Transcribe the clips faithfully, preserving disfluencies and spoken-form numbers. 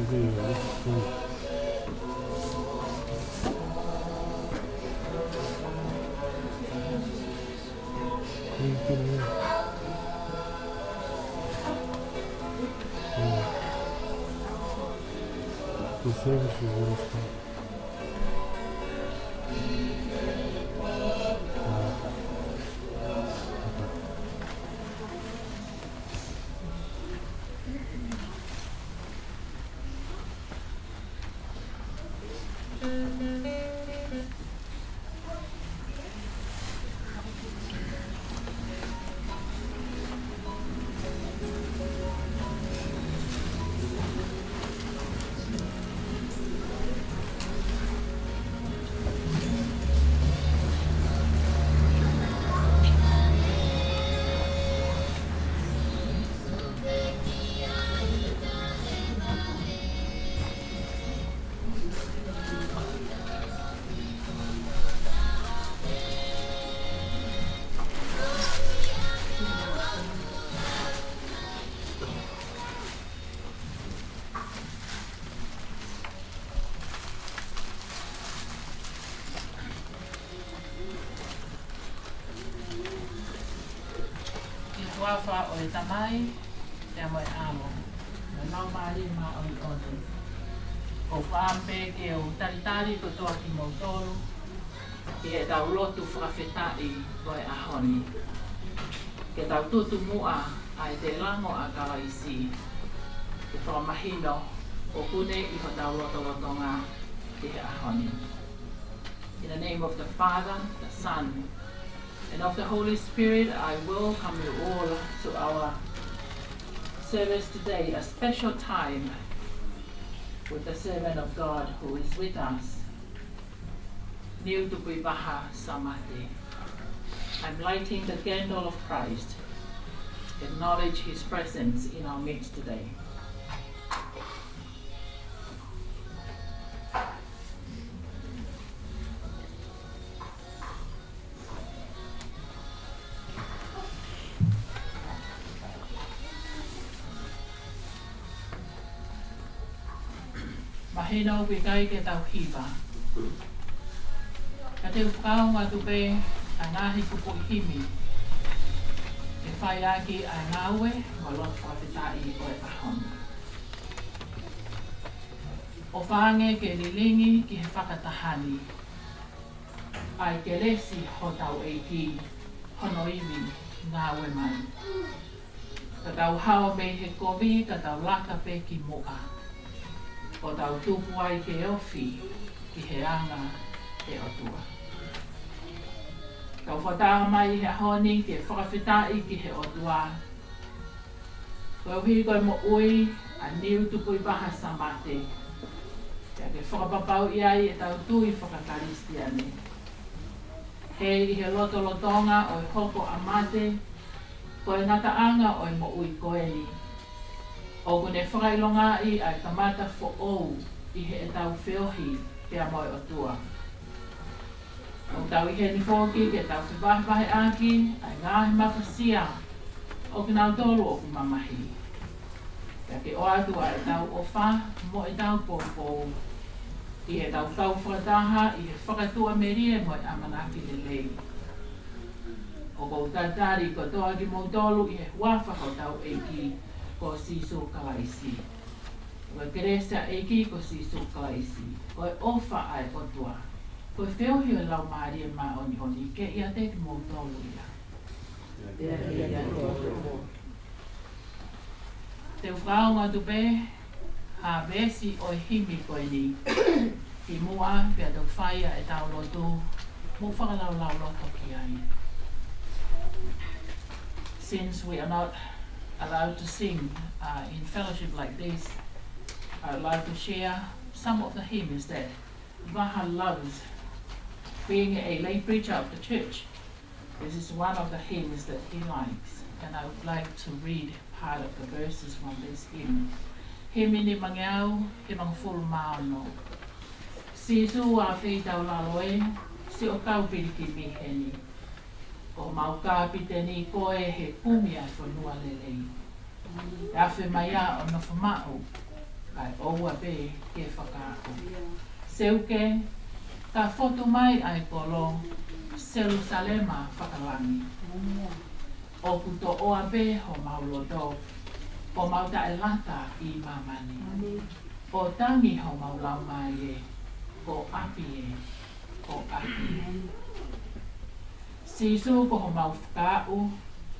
ʻI he huafa ʻo e Tamai, pea mo e ʻAlo, mo e Laumālie Māʻoniʻoni. ʻOku ou fakaʻamu pē ke u talitali kotoa kimoutolu, ʻi heʻetau lotu fakafetaʻi ʻo e ʻaho ni. Ke tau tutu muʻa ʻa e tēlango ʻa Kalaisi, ke fakamahino ʻoku ne ʻi hotau lotolotonga ʻi he ʻaho ni. In the name of the Father, the Son, and of the Holy Spirit, I welcome you all to our service today, a special time with the servant of God who is with us, Niu Tupuivaha Samate. I'm lighting the candle of Christ. Acknowledge his presence in our midst today. Mahino ʻoku ʻikai ke tau hiva. Ka te u fakaongo atu pē ʻa e ngaahi kupuʻi himi ke fai ʻaki ʻa e ngāue mo e lotu fakafetaʻi ʻo e ʻaho ni. ʻOfa ange ke lilingi ki he fakataha ni ʻa e kelesi hotau ʻEiki, hono ivi ngāue mai. Ka tau hao mei he kovi, ka tau laka pē ki muʻa, ʻo tau tupu ai ke ofi ki he anga ʻo e ʻOtua. Tau fakataha mai he ʻaho ni ke fakafetaʻi ki he ʻOtua, koeʻuhi ko e moʻui ʻa Niu Tupuivaha Samate, pea ke fakapapauʻi ai ʻetau tui fakakalisitiane. He ʻi he lotolotonga ʻo e hoko ʻa mate, ko e ngataʻanga ʻo e moʻui ko eni, ʻoku ne fakaʻilongaʻi ʻa e kamata foʻou ʻi heʻetau feohi pea mo e ʻOtua. ʻOku tau ʻi heni foki ke tau fevahevaheʻaki ʻa e ngaahi mafasia ʻo kinautolu ʻoku mamahi. Pea ke ʻoatu ʻa ʻetau ʻofa mo ʻetau poupou ʻi heʻetau kau fakataha ʻi he fakatuʻamelie mo e ʻamanaki lelei. ʻOku ou talitali kotoa kimoutolu ʻi he huafa hotau ʻEiki ko Sīsū Kalaisi. Ko e kelesi ʻa e ʻEiki ko Sīsū Kalaisi, ko e ʻofa ʻa e ʻOtua, ko e feohi ʻo e Laumālie Māʻoniʻoni ke ʻiate kimoutolu ia. Te u fakaongo atu pē ha veesi ʻo e himi ko eni ki muʻa pea tau fai ʻa ʻetau lotu, mo fakalaulauloto ki ai. Since we are not allowed to sing, uh, in fellowship like this, I would like to share some of the hymns that Vaha loves. Being a lay preacher of the church, this is one of the hymns that he likes, and I would like to read part of the verses from this hymn. Himi nimangeau, himangofulu mā ono. Sīsū ʻa e feitaulalo ē, siʻo kau pilikimi heni. Ko homau kapiteni koe he kumi ʻa e fonua lelei. ʻE afe mai ā ʻo nofo maʻu, kae ʻoua pē ke fakaaʻu. Seuke, ka fotu mai ʻa e kolo, Selusalema fakalangi. ʻOku toʻoa pē homau loto, ʻo mau taʻelata ʻi māmani. ʻO tangi homau laumālie, ko ʻapi ē, ko ʻapi ē. Sīsū ko homau fakaaʻu,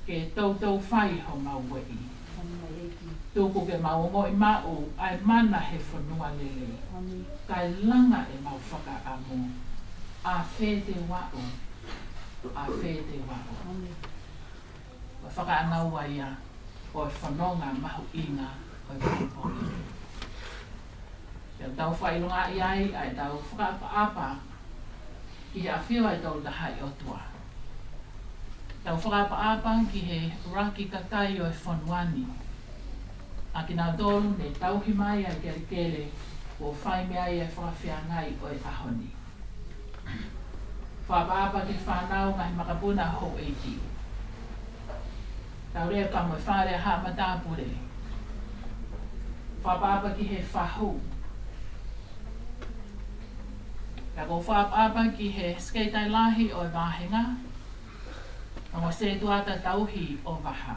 ke toutou fai homau ueʻi. Tuku ke mau ongoʻi maʻu ʻa e mana he fonua lelei. Kae langa ʻemau fakaʻamu, ʻa fē te u aʻu, ʻa fē te u aʻu. Ko e fakaʻānaua ia ʻo e fononga mahuʻinga ʻo e pongipongi. Pea tau fakaʻilongaʻi ai ʻa ʻetau fakaʻapaʻapa ki he ʻafio ʻa e Tolu Tahaʻi ʻOtua. Tau fakaʻapaʻapa ki he ʻuluaki kakai ʻo e fonua ni, ʻa kinautolu ne tauhi mai ʻa e kelekele kuo fai mei ai ʻa e fakafeangai ʻo e ʻaho ni. Fakaʻapaʻapa ki he fānau, ngaahi makapuna, houʻeiki. Taulepa mo e fale ʻa haʻa matāpule. Fakaʻapaʻapa ki he fahu. Pea ʻoku ou fakaʻapaʻapa ki he Sekelitali Lahi ʻo e vāhenga, ongo sētuata tauhi ʻo Vaha.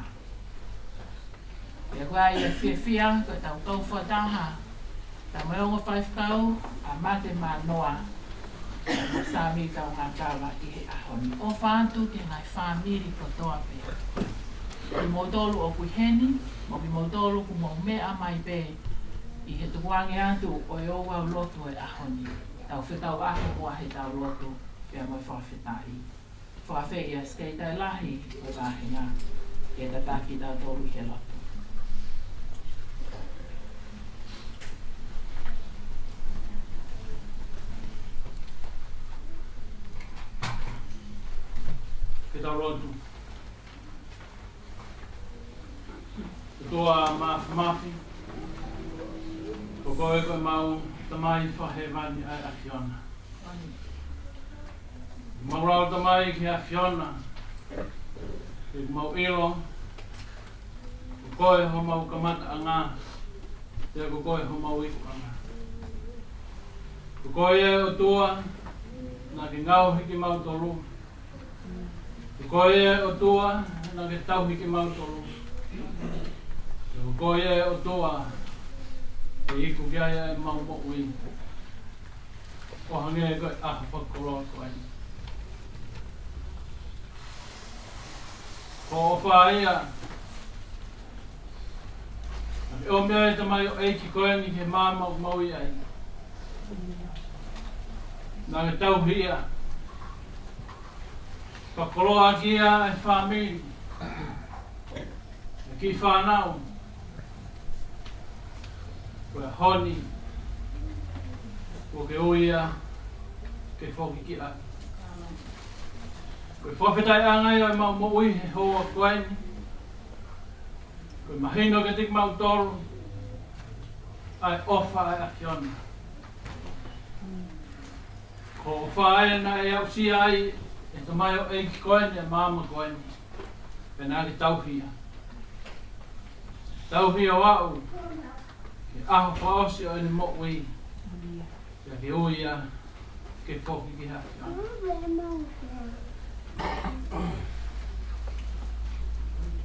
Pea ko ia ʻa e fiefia, ko ʻetau kau fakataha, ʻetau ongo faifekau, ʻa Mate Mānoa, mo Sāmi Kaungākava ʻi he ʻaho ni. ʻOfa atu ki he ngaahi fāmili kotoa pē. Kimoutolu ʻoku ʻi heni, mo kimoutolu kuo mou meʻa mai pē ʻi he tukuange atu ʻo e ouau lotu ʻo e ʻaho ni. Tau fekauʻaki muʻa he tau lotu, pea mo e fakafetaʻi. Fakafeʻiloaki ʻa e Sekelitali Lahi ʻo e vāhenga ke tataki kitautolu ki he lotu. Ke tau lotu. ʻOtua Māfimafi, ko koe ko ʻemau Tamai Fakahēvani ʻa e ʻAfiona. Mau lau Tamai ki he ʻAfiona, he ʻoku mau ʻilo ko koe homau kamataʻanga, pea ko koe homau ikuʻanga. Ko koe ʻa e ʻOtua naʻa ke ngaohi kimautolu. Ko koe ʻa e ʻOtua naʻa ke tauhi kimautolu. Ko koe ʻa e ʻOtua ʻe iku ki ai ʻemau moʻui, ʻo hangē ko e ʻaho fakakoloa ko eni. Ko e ʻofa ia naʻa ke ʻomi ai e tamaioʻeiki ko eni ki he maama ʻoku mau ʻi ai. Naʻa ke tauhi ia, fakakoloaʻaki ia ʻa e fāmili, ʻa e kiʻi fānau. Ko e ʻaho ni kuo ke ui ia ke foki ki ai. Ko e fakafetaʻiʻanga ia ʻemau moʻui he houa ko eni. Ko e mahino kiate kimautolu ʻa e ʻofa ʻa e ʻAfiona. Ko e ʻofa ē naʻe aʻusia ai ʻe he tamaioʻeiki ko eni ʻa e maama ko eni, pea naʻa ke tauhi ia. Tauhi ʻo aʻu ki he ʻaho fakaʻosi ʻo ʻene moʻui, pea ke ui ia ke foki ki he ʻAfiona.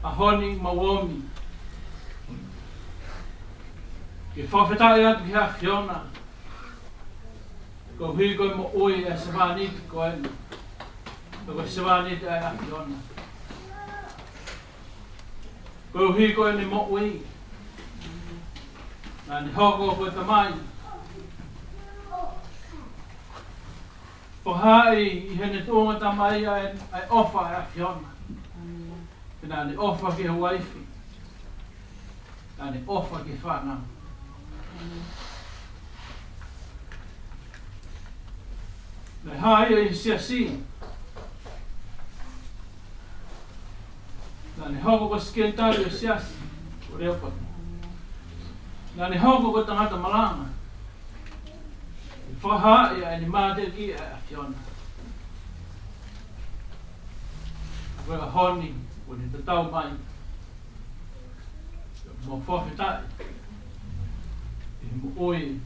ʻAho ni mau ʻomi ke fakafetaʻi atu ki he ʻAfiona koeʻuhi ko e moʻui ʻa e sevāniti ko eni. Ko e sevāniti ʻa e ʻAfiona. Koeʻuhi ko ʻene moʻui, naʻa ne hoko ko e tamai. Fakahā ʻi heʻene tuʻunga tamai ʻa e, ʻa e ʻofa ʻa e ʻAfiona. Pea naʻa ne ʻofa ki he uaifi. Naʻa ne ʻofa ki he fānau. Naʻe hā ia ʻi he siasi. Naʻa ne hoko ko e sekelitali ʻo e siasi ko Leopold. Naʻa ne hoko ko e tangata malanga. ʻI he fakahā ʻa ʻene mateakiʻi ʻa e ʻAfiona. Ko e ʻaho ni kuo ne tatau mai. Mau fakafetaʻi ʻi he Ui,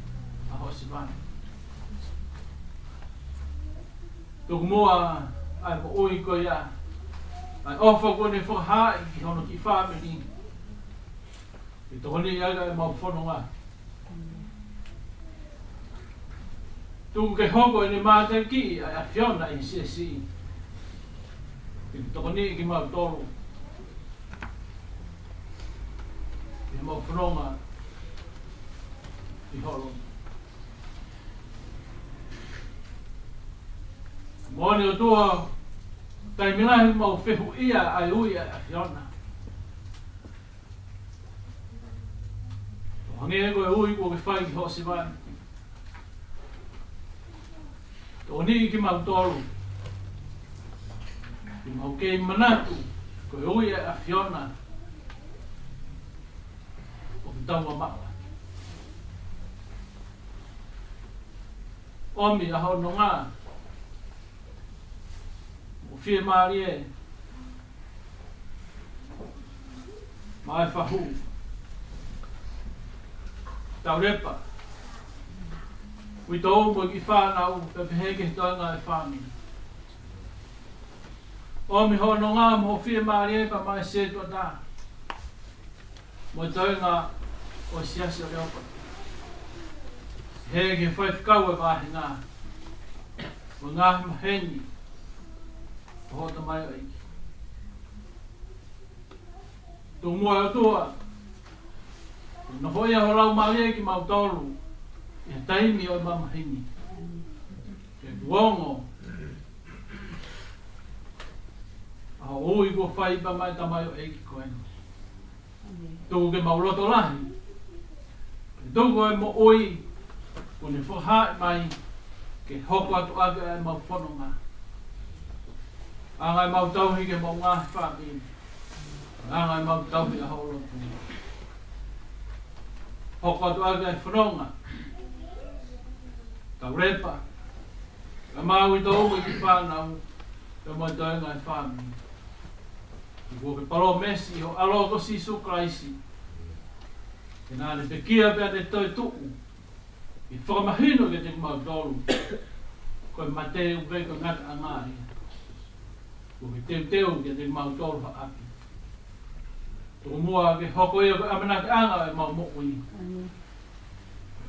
ʻa Hosivani. Tuku muʻa ʻa e moʻui ko ia, ʻa e ʻofa kuo ne fakahaaʻi ki hono kiʻi fāmili, ke tokoniʻi ʻaki ʻemau fononga. Tuku ke hoko ʻene mātakiʻi ʻa e ʻAfiona ʻi he siasi, ke tokoniʻi kimautolu ʻi heʻemau fononga ʻi ho loto. Moʻoni ʻOtua, taimi lahi ʻoku mau fehuʻia ʻa e ui ʻa e ʻAfiona. ʻO hangē ko e ui kuo ke fai ki Hosivani. Tokoniʻi kimautolu ke mau kei manatu ko e ui ʻa e ʻAfiona ʻoku tau maʻu. ʻOmi ʻa hoʻo nonga mo fiemālie maʻa e fahu, Taulepa, uitou mo e kiʻi fānau, pea pehē ki he toenga ʻo e fāmili. ʻOmi hoʻo nonga mo fiemālie pea maʻa e sētuata mo e toenga ʻo e siasi ʻo Leopa. Pehē ki he faifekau ʻo e vāhenga mo e ngaahi maheni ʻo hoʻo tamaioʻeiki. Tuku muʻa ʻOtua, nofoʻia ho Laumālie kimautolu ʻi he taimi ʻo e mamahi ni, ke tuku ongo ʻa hoʻo ui kuo fai pea maʻa e tamaioʻeiki ko eni. Tuku ke mau loto lahi, ke tuku e moʻui kuo ne fakahaaʻi mai ke hoko atu ʻaki ʻemau fononga. Anga ʻemau tauhi ki heʻemau ngaahi fāmili, anga ʻemau tauhi ʻa ho lotu. Hoko atu ʻaki e fononga, Taulepa, kae ʻumaʻā uitou mo e kiʻi fānau, pea mo e toenga ʻo e fāmili. Kuo ke palōmesi ʻi ho ʻAlo ko Sīsū Kalaisi, he naʻa ne pekia pea ne toetuʻu, ke fakamahino kiate kimautolu ko e mate ʻoku ʻikai ko e ngataʻanga ia. Kuo ke teuteu kiate kimautolu ha ʻapi. Tuku muʻa ke hoko ia ko e ʻamanakiʻanga ʻo ʻemau moʻui.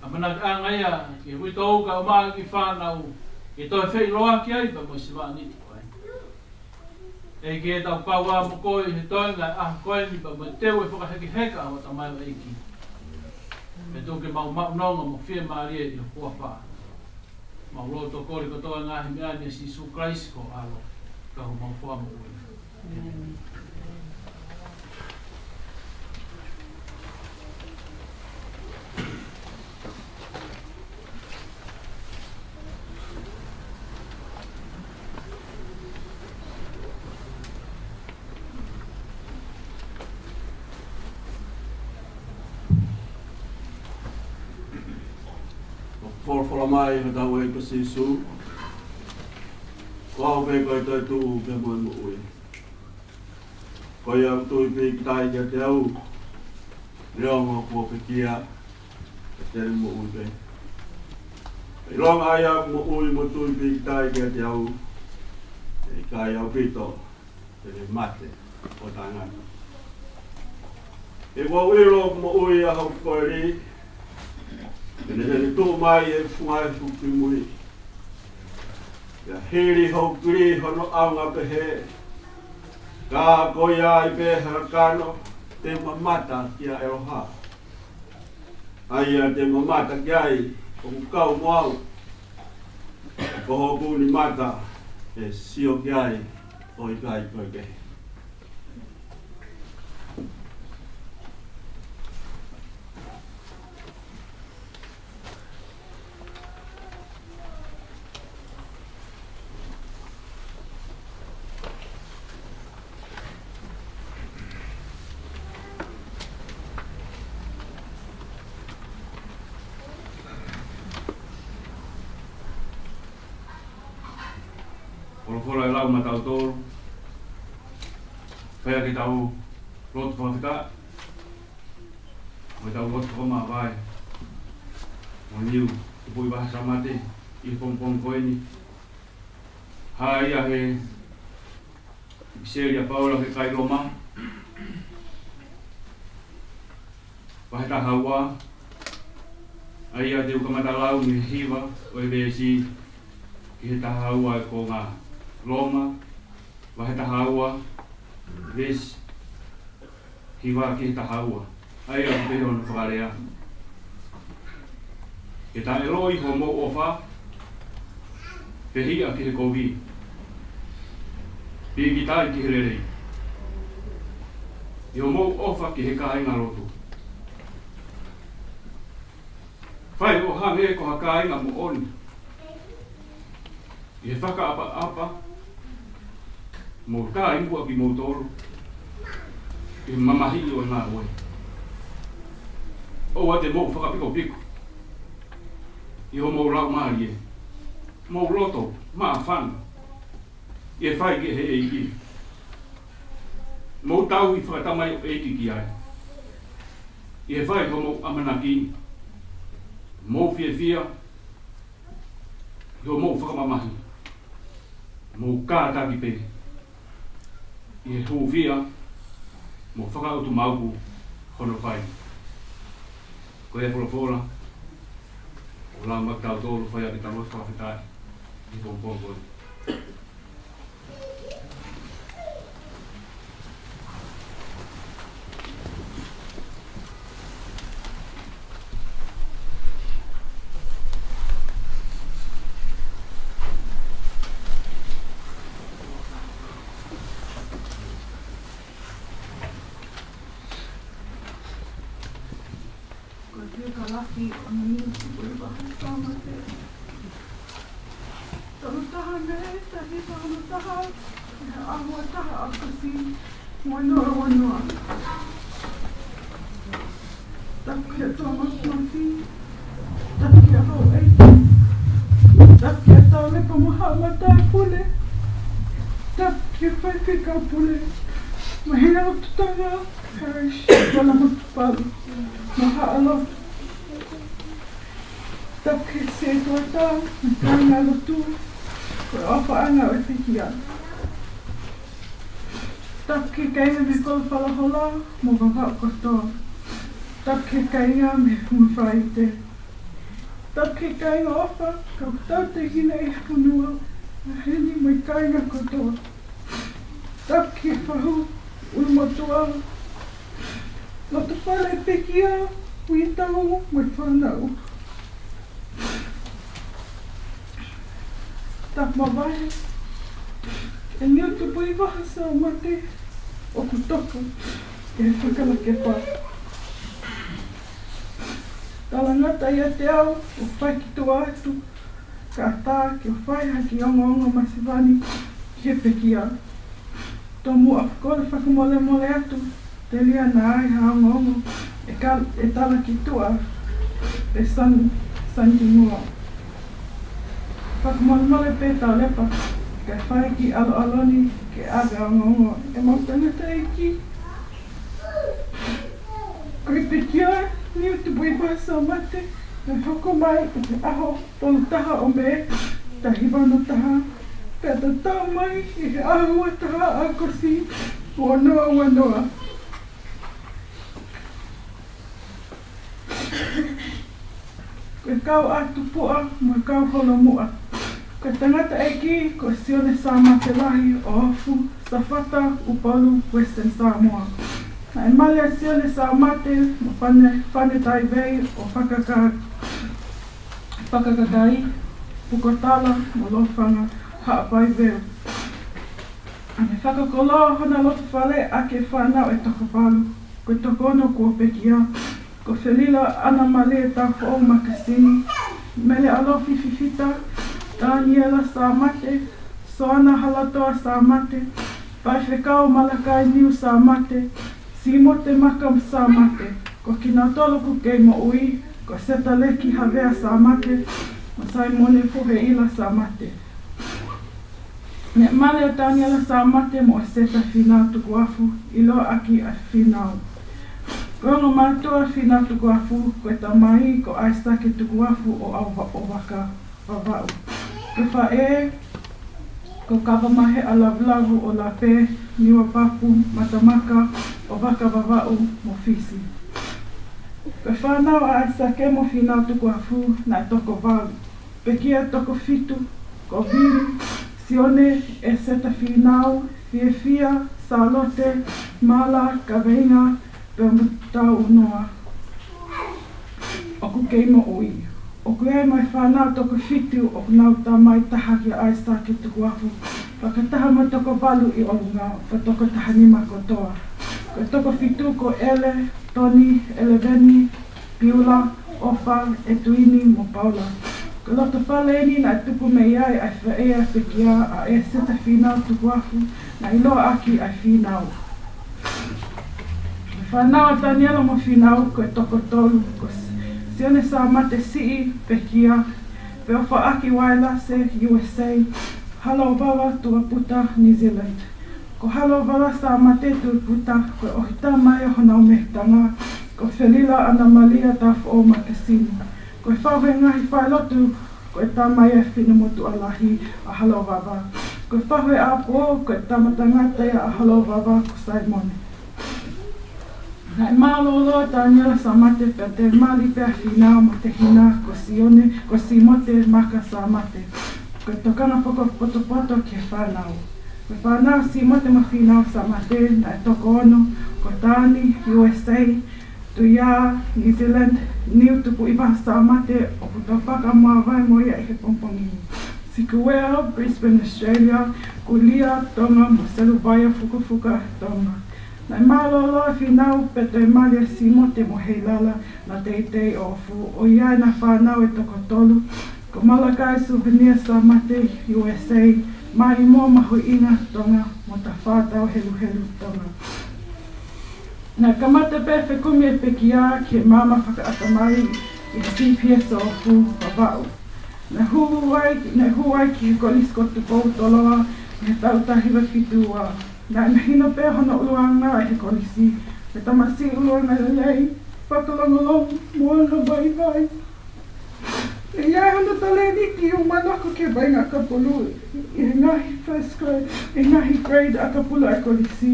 ʻAmanakiʻanga ia ki he uitou kae ʻumaʻā e kiʻi fānau, ke toe feʻiloaki ai pea mo e sevāniti ko ē. ʻEiki, ʻoku tau kau ā mo koe ʻi he toenga ʻo e ʻaho ko eni pea mo e teu e fakahekeheka ʻa hoʻo tamaioʻeiki. Pea tuku ke mau maʻu nonga mo fiemālie ʻi ho huafa. Mau lotu ʻo kole kotoa e ngaahi meʻa ni ʻia Sīsū Kalaisi ko ho ʻAlo, ka ko homau Fakamoʻui. ʻOku folofola mai hotau ʻEiki ko Sīsū, ko au pē ko e toetuʻu pea mo e moʻui. Ko ia ʻoku tui pīkitai kiate au, neongo kuo pekia, te ne moʻui pē. ʻIlonga ʻa ia ʻoku moʻui mo tui pīkitai kiate au, ʻe ʻikai ʻaupito te ne mate ʻo taʻengata. He kuo u ʻilo ʻoku moʻui ʻa hoku koeli, pea ne tuʻu mai ʻi he funga efu kimui. Pea hili hoku kili hono ʻaonga pehē, ka ko ia ai pē ha kakano te u mamata kia ʻEloha. ʻA ia te u mamata ki ai ʻoku kau mo au, ko hoku ʻuni mata ʻe sio ki ai ʻo ʻikai ko e kehe. Folofola ʻe lau maʻatautolu, pea ke tau lotu fakafetaʻi, mo tau lotu fakamāvae. Niu Tupuʻi Vahasamate ʻi he pongipongi ko eni. Hā ia he ʻipiseli ʻa Paula ki he kakai Loma, vahe taha ua, ʻa ia te u kamata lau mei he hiva ʻo e veesi ki he taha ua ʻo e konga. Loma, vahe taha ua, veesi hiva ki he taha ua. ʻA ia ʻoku pehē hono fakalea: Ke taʻeʻilo ʻi hoʻomou ʻofa, fehiʻa ki he kovi, pīkitai ki he lelei. ʻI hoʻomou ʻofa ki he kāingalotu, fai ʻo hangē ko ha kāinga moʻoni. ʻI he fakaʻapaʻapa, mou taimi ʻaki kimoutolu ʻi he mamahiʻi ʻo e ngāue. ʻOua te mou fakapikopiko ʻi hoʻomou laumālie, mou loto māfana ʻi he fai ki he ʻEiki. Mou tauhi fakatamaioʻeiki ki ai ʻi he fai hoʻomou ʻamanaki. Mou fiefia ʻi hoʻomou fakamamahi. Mou kātaki pē ʻi he hūfia mo fakaʻutumauku hono fai. Ko ia e folofola ʻoku lau maʻa kitautolu, fai ʻaki ʻetau lotu fakafetaʻi ʻi he pongipongi ko eni. Ko e fekalafi ʻo e Niu Tupuʻi Vahasamate. Tolu taha Mē, taha hiva ono taha, ʻi he ʻaho ua taha ʻAokosi, ua noa ua noa. Tapu ki he ʻOtua Māfimafi, tapu ki he houʻeiki, tapu ki he Taulepa mo Haʻa Matāpule, tapu ki he Faifekau Pule, mo e Houʻeiki Tonga, Parish, Tala Matupalu, mo Haʻa Lotu. Tapu ki he Setuata, mo e kāingalotu, ko e ʻofaʻanga ʻo e pekia. Tapu ki he kāinga mei Kolofalahola, mo Vavaʻu kotoa. Tapu ki he kāinga mei Funga Falaite. Tapu ki he kāinga ʻofa, kau tauhi ʻi he fonua, ʻa heni mo e kāinga kotoa. Tapu ki he fahu ʻulumotuʻa, loto fale pekia, uitau mo e fānau. Tapu mavahe ki he Niu Tupuʻi Vahasamate ʻoku toko ke fakalakepa. Talangata ʻiate au ʻo fai ki tuʻa atu, kae ʻatā ke u fai ha kiʻi ongoongo masivani ki he pekia. Tomuʻa ʻoku ou fakamolemole atu, telia naʻa ai ha ongoongo ʻe ka-, ʻe tala ki tuʻa pe san-, sanimoa. Fakamolemole pē Taulepa, kae fai ha kiʻi ʻaloʻaloni ke ʻave ha ongoongo ʻemau tangataʻeiki. Ko e pekia Niu Tupuʻi Vahasamate, naʻe hoko mai ʻi he ʻaho tolu taha ʻo Mē, taha hiva ono taha, pea tatau mai ʻi he ʻaho ua taha ʻAokosi, ua noa ua noa. Ko e kau ʻa tupuʻa mo e kau holomuʻa. Ko e tangataʻeiki ko Sione Samate Lahi ʻo Ofu, Safata, ʻUpaʻulu, Western Samoa. Naʻe mali ʻa Sione Samate mo Fane, Fane Taivei ʻo Fakaka-, Fakakakai, Pukotala mo Lofanga, Haʻapaiveu. Naʻe fakakoloa hona loto fale ʻaki e fānau ʻe toko valu. Ko e toko ono kuo pekia. Ko Felila ʻAna Malie Tafoʻou Makasini, Mele ʻAlofi Fifita, Taniela Samate, Soana Halatoa Samate, Faifekau Malakai Niu Samate, Simote Maka Samate. Ko kinautolu ʻoku kei moʻui, ko Setaleki Havea Samate, mo Saimone Fuheila Samate. Naʻe mali ʻa Taniela Samate mo Seta Finau Tukuafu, ʻiloa ʻaki ʻa Finau. Ko e ongo mātuʻa, Fīnau Tukuafu, ko e tamai ko ʻAisake Tukuafu ʻo ʻAuva-, ʻo Vaka Vavaʻu. Ko e faʻē ko Kavamaheʻa Lavulavu ʻo Lape, Niuapapu, Matamaka ʻo Vaka Vavaʻu mo Fisi. Ko e fānau ʻa ʻAisake mo Fīnau Tukuafu naʻe toko valu. Pekia toko fitu, ko Vili, Sione, ʻEseta Fīnau, Fiefia, Sālote, Mala, Kaveinga, pea mo Taunoa ʻoku kei moʻui. ʻOku ʻi ai mo e fānau toko fitu ʻoku nau tamai taha kia ʻAisake Tukuafu, fakataha mo e toko valu ʻi ʻolunga, ko e toko taha nima kotoa. Ko e toko fitu ko ʻEle, Toni, ʻEleveni, Piula, ʻOfa, ʻEtuini mo Paula. Ko e loto fale eni naʻe tupu mei ai ʻa e faʻē ʻa Pekia, ʻa ʻEseta Fīnau Tukuafu, naʻe ʻiloa ʻaki ʻa e Fīnau. Fānau ʻa Taniela mo Fīnau ko e toko tolu, ko S-, Sione Sāmate Siʻi, Pekia, Feofaʻaki Wailase, U S A, Halaovava Tuaputa, New Zealand. Ko Halaovava Sāmate Tuaputa, ko e ʻohitama ia honau mehutanga, ko Felila ʻAna Malia Tafoʻou Makasini. Ko e faʻu he ngaahi falelotu, ko e tama ia ʻa e finemotuʻa lahi ʻa Halaovava. Ko e faʻu he ʻapō, ko e tama tangata ia ʻa Halaovava ko Saimone. Naʻe mālōlō ʻa Taniela Sāmate pea toe mali pē ʻa Fīnau mo e tehina ko Sione, ko Simote Maka Sāmate. Ko e tokanga fakapotopoto ki he fānau. Ko e fānau ʻa Simote mo Fīnau Sāmate naʻe toko ono, ko Tani, U S A, Tuia, New Zealand, Niu Tukuʻivaha Sāmate, ʻoku tau fakamāvae mo ia ʻi he pongipongi ni. Sikuea, Brisbane, Australia, Kulia, Tonga, mo Seluvaia, Fukofuka, Tonga. Naʻe mālōlō ʻa Fīnau pea toe mali ʻa Simote mo Heilala, naʻa teitei ʻoʻofu. ʻOku ʻi ai ʻena fānau ʻe toko tolu, ko Malakai Suvenia Sāmate, U S A, Maimoa Mahuʻinga, Tonga, mo Tafātau Heluhelu, Tonga. Naʻe kamata pē fekumi ʻa Pekia ki he maama fakaʻatamai ʻi he T P S ʻo Vavaʻu. Naʻe hū ai, naʻe hū ai ki he Kolisi ko Tupou Toloa ʻi he taʻu taha hiva fitu ua. Naʻe mahino pē hono ʻuluaki ʻi he kolisi, ko e tamasiʻi ʻuluaki lelei, fakalongolongo, mo angavaivai. ʻI ai hono talēniti ʻo manako ki he vaʻinga ʻakapulu ʻi he ngaahi first grade, ʻi he ngaahi grade ʻakapulu ʻa e kolisi.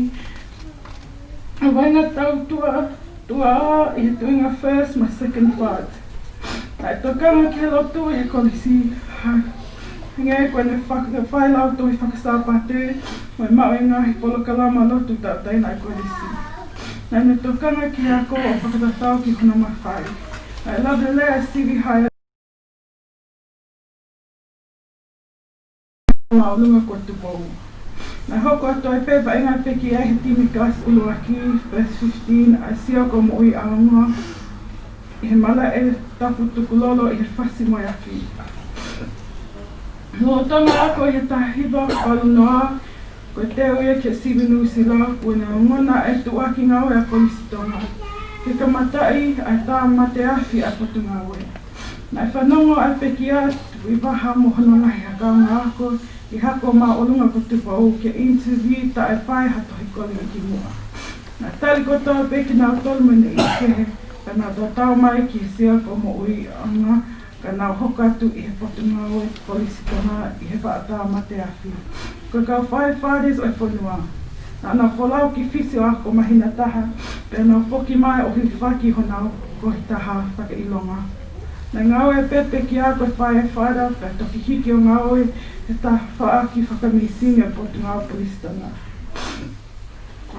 ʻA e vaʻinga taʻu tuʻa, tuʻa ʻi he tuʻunga first mo e second part. Naʻe tokanga ki he lotu ʻi he kolisi, ha, hangē ko ʻene faka-, fai lautohi faka-Sāpate, mo e maʻu e ngaahi polokalama lotu tauʻatāina ʻa e kolisi. Naʻa ne tokanga ki he ako ʻo fakatatau ki hono mafai. Naʻe lave lelei ʻa e sivi hae māʻolunga ko Tupou. Naʻe hoko atu ai pē vaʻinga ʻa Pekia ʻi he timi kalasi ʻuluaki, first fifteen, ʻa e Sio Ko Moʻui ʻAonga, ʻi he malaʻe tapu tukulolo ʻi he fasi mo e afi. Lolotonga ako ʻi he taha hiva valu noa, ko e teu ia ki he sivi Nuʻusila, kuo ne ongona e tuʻuaki ngāue ʻa e Kolisi Tonga ke kamataʻi ʻa e tāmate afi ʻa e Potungāue. Naʻe fanongo ʻa Pekia Tukuʻivaha mo hono ngaahi hakaʻanga ako ʻi he Ako Māʻolunga ko Tupou ke interview taʻe fai ha tohi kolisi ki muʻa. Naʻe tali kotoa pē kinautolu mo e niʻihi kehe, ka nau tatau mai ki he Sio Ko Moʻui ʻAonga, ka nau hoko atu ʻi he Potungāue Kolisi Tonga ʻi he vaʻa tāmate afi. Ko e kau firefighters ʻo e fonua. Naʻa nau folau ki Fisi ʻo ako mahina taha, pea nau foki mai ʻo hifaki honau kohi taha fakaʻilonga. Naʻe ngāue pē ʻa Pekia ko e firefighter, pea toki hiki ʻo ngāue he tafaʻaki fakamīsini ʻo e Potungāue Kolisi Tonga.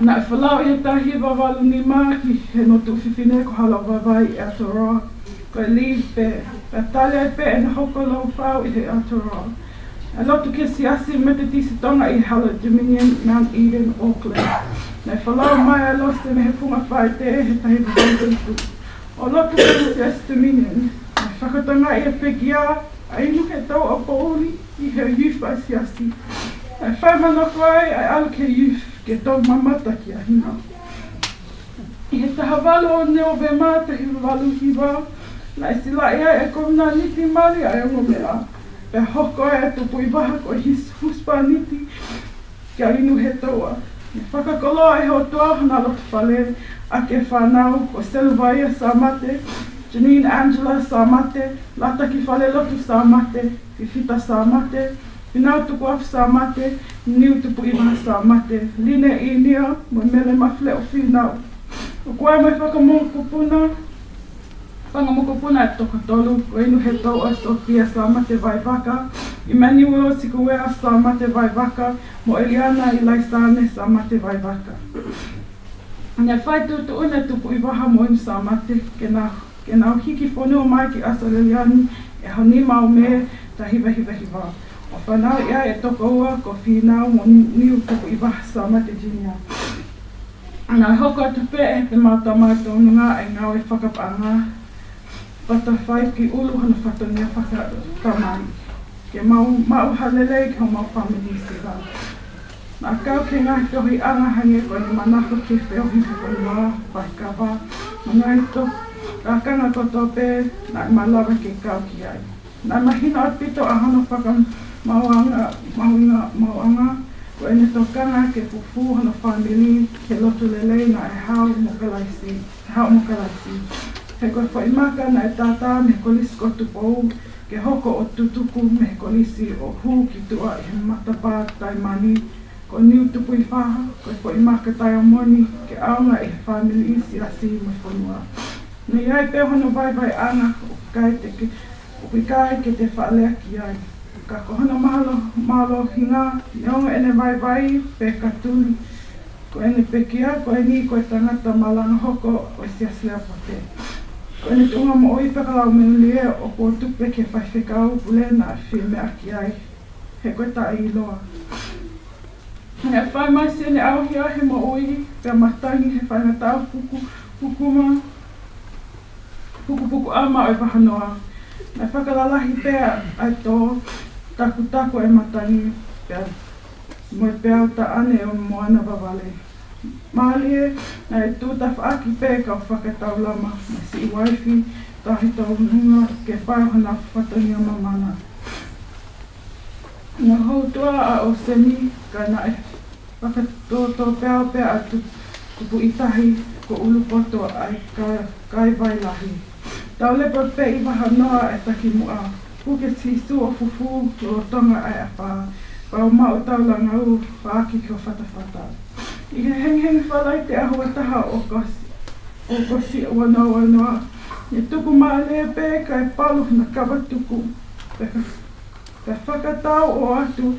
Naʻe folau ʻi he taha hiva valu nima ki hono tuofefine ko Halaovava ʻi Aotearoa, ko e leave pē, pea tali ai pē ʻene hoko ʻo laufau ʻi he Aotearoa. Naʻe lotu ki he Siasi Metotisi Tonga ʻi he Hale Dominion, Mount Eden, Auckland. Naʻe folau mai ʻa Lose mei he Funga Faʻitē he taha hiva valu fitu. ʻO lotu ki he Siasi Dominion. Naʻe fakatokangaʻi ʻe Pekia ʻa e inu he tauʻa poʻuli ʻi he youth ʻa e Siasi. Naʻe fakamanako ai ʻa e ʻalu ki he youth ke tau mamata ki ai. ʻI he taha valu ʻo Nōvema taha hiva valu hiva, naʻe silaʻi ai ʻe he kovinānite mali ʻa e ongo meʻa, pea hoko ai ʻa Tukuʻivaha ko e his-, husepāniti kia Inu he tauʻa. Naʻe fakakoloa ʻe he ʻOtua hona loto fale, ʻAki e fānau, ko Seluvaia Sāmate, Janine Angela Sāmate, Lātaki Falelotu Sāmate, Fifita Sāmate, Finau Tukuafu Sāmate, Niu Tupuʻivaha Sāmate, Line ʻInia, mo Mele Mafileʻo Fīnau. ʻOku ʻi ai mo e fanga mokopuna, fanga mokopuna ʻe toko tolu, ko Inuhetouʻa Sofia Sāmate Vaivaka, Emmanuel Sikuea Sāmate Vaivaka, mo Eliana Ilaisane Sāmate Vaivaka. Naʻe fai tuʻutuʻuni ʻe Tupuʻivaha mo Inu Sāmate ke nau, ke nau hiki fonua mai ki ʻAositelēlia ni ʻi he ʻaho nima ʻo Mē taha hiva hiva hiva. ʻO fanauʻi ai e toko ua ko Fīnau mo Niu Tupuʻivaha Sāmate Junior. Naʻe hoko atu pē ʻe he mau tamai tōnunga e ngāue fakapaʻanga, pea fai ki ʻulu hono fatongia fakatamai, ke mau maʻu ha lelei ki homau fāmili siva. Naʻa kau ki he ngaahi feohiʻanga hangē ko ʻene manako ki he feohi ki he fonua, faikava, mo e ngaahi tō-, lakanga kotoa pē naʻe malava ke kau ki ai. Naʻe mahino ʻaupito ʻa hono fakamauʻanga, mauʻanga, mauʻanga, ko ʻene tokanga ke fufū hono fāmili ki he lotu lelei naʻe haʻu mo Kalaisi, haʻu mo Kalaisi. He ko e foʻi maka naʻe tātā mei he Kolisi ko Tupou, ke hoko ʻo tutuku mei he kolisi ʻo hū ki tuʻa ʻi he matapā Taimani, ko Niu Tupuʻivaha, ko e foʻi maka taiamoni ke ʻaonga ʻe he fāmili, siasi mo e fonua. Naʻe ʻi ai pē hono vaivaiʻanga ʻoku ʻikai te ke, ʻoku ʻikai ke te faʻa lea ki ai. Ka ko hono mālō, mālohinga, neongo ʻene vaivai pea ka tuli, ko ʻene pekia ko eni ko e tangata malanga hoko ʻo e Siasi Lea Pote. Ko ʻene tuʻunga moʻui pea ka lau melie ʻoku tupu pē ki he faifekau pule naʻe fie meʻa ki ai, he ko e taʻeʻiloa. Naʻe fai mai siʻene ʻauhia he moʻui, pea matangi he faingataʻa puku, pukuma, pukupuku ʻama ʻo e vahanoa. Naʻe fakalalahi pē ʻa e tō, takutaku e matangi, pea mo e peau taʻane ʻo e moana vavale. Mālie, naʻe tū tafaʻaki pē kau fakataulama, mo e siʻi uaifi, tahi tōnunga ke fai hona fatongia mamana. Naʻe houtua ʻa ʻOseni, ka naʻe fakatōtōpeau pē ʻa Tu-, Tupuʻitahi, ko ʻUlupoto ʻa e ka-, Kaivai Lahi. Taulepa pē ʻi vahanoa e takimuʻa, puke Sīsū ʻo fufū lolotonga ʻa e ʻapā, pea u maʻu tau langau faaki ki ho fatafata. ʻI he hengihengi Falaite ʻaho ua taha ʻo Kosi, ʻo Kosi ua noa ua noa, ne tuku mālie pē kae palu hona kava tuku. Pea ka Pea fakatau ʻo ʻatu,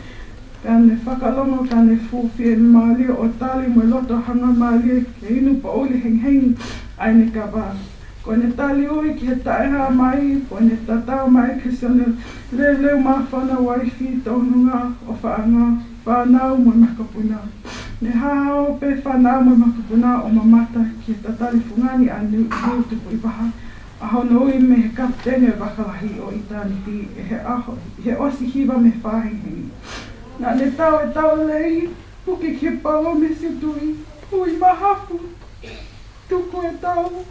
pea ne fakalongo ka ne fuʻu fiemālie ʻo tali mo e loto hangamālie ke inu poʻuli hengihengi ʻa ʻene kava. Ko ʻene tali ui ki he taʻehāmai, ko ʻene tatau mai ki siʻene leuleu māfana, uaifi, tōnunga, ʻofaʻanga, fānau mo e makapuna. Ne hao pē fānau mo e makapuna ʻo mamata ki he tatali fungani ʻa Niu, Niu Tupuʻivaha, ʻa hono ui mei he kapiteni ʻo e vaka lahi ʻo ʻItāniti ʻi he ʻaho, ʻi he ʻosi hiva mei he fāhengihengi. Naʻa ne tau e tau lelei, puke ki he palo mei Situʻi, ui mahafu, tuku e tau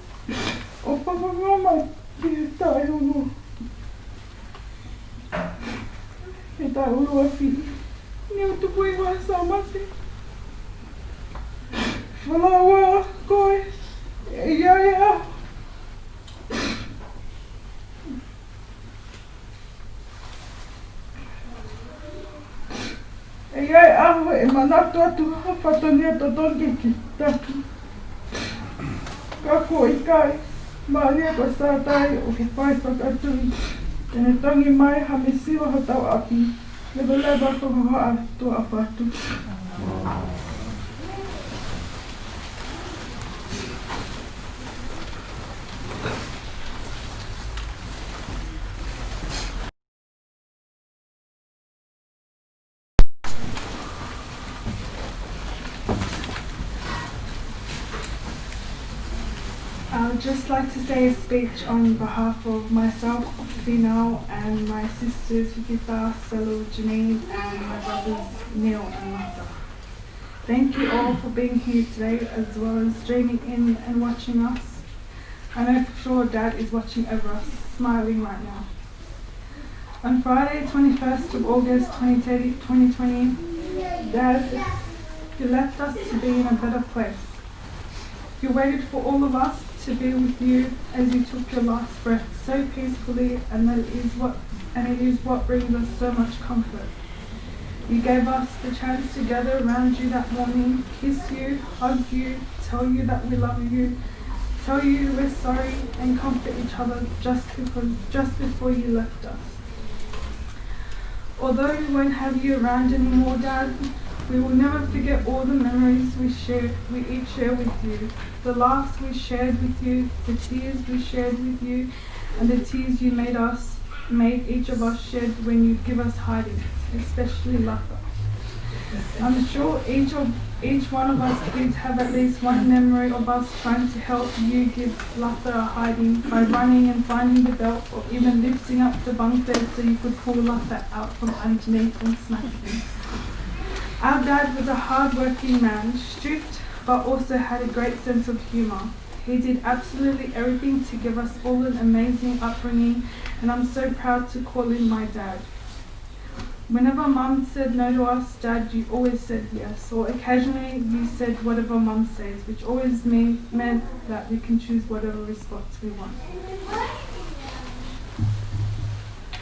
ʻo papangoma ki he taʻeʻulu. He taʻeʻuluafi, Niu Tupuʻivaha Sāmate. Falaua koe, ʻe ʻi ai ʻa ʻE ʻi ai ʻa e ʻaho ʻe manatu atu ha fatongia totonu ke taki. Ka ko e ʻikai, mālie ko Sātai ʻoku fai fakatui, te ne tongi mai ha misiva hotau ʻapi, leveleva ko ho haʻa tuʻa fatu. I would just like to say a speech on behalf of myself, Fīnau, and my sisters, Fifita, Selu, Janine, and my brothers, Neil and Martha. Thank you all for being here today, as well as streaming in and watching us. I know for sure Dad is watching over us, smiling right now. On Friday, twenty-first of August, twenty twenty, twenty twenty, Dad, you left us to be in a better place. You waited for all of us to be with you as you took your last breath so peacefully, and that is what and it is what brings us so much comfort. You gave us the chance to gather around you that morning, kiss you, hug you, tell you that we love you, tell you we're sorry, and comfort each other just because just before you left us. Although we won't have you around anymore, Dad, we will never forget all the memories we share, we each share with you, the laughs we shared with you, the tears we shared with you, and the tears you made us, made each of us shed when you give us hiding, especially Luther. I'm sure each of each one of us kids have at least one memory of us trying to help you give Luther a hiding by running and finding the belt or even lifting up the bunk bed so you could pull Luther out from underneath and smack him. Our dad was a hard-working man, strict, but also had a great sense of humor. He did absolutely everything to give us all an amazing upbringing, and I'm so proud to call him my dad. Whenever Mum said no to us, Dad, you always said yes, or occasionally you said whatever Mum says, which always mean, meant that we can choose whatever response we want.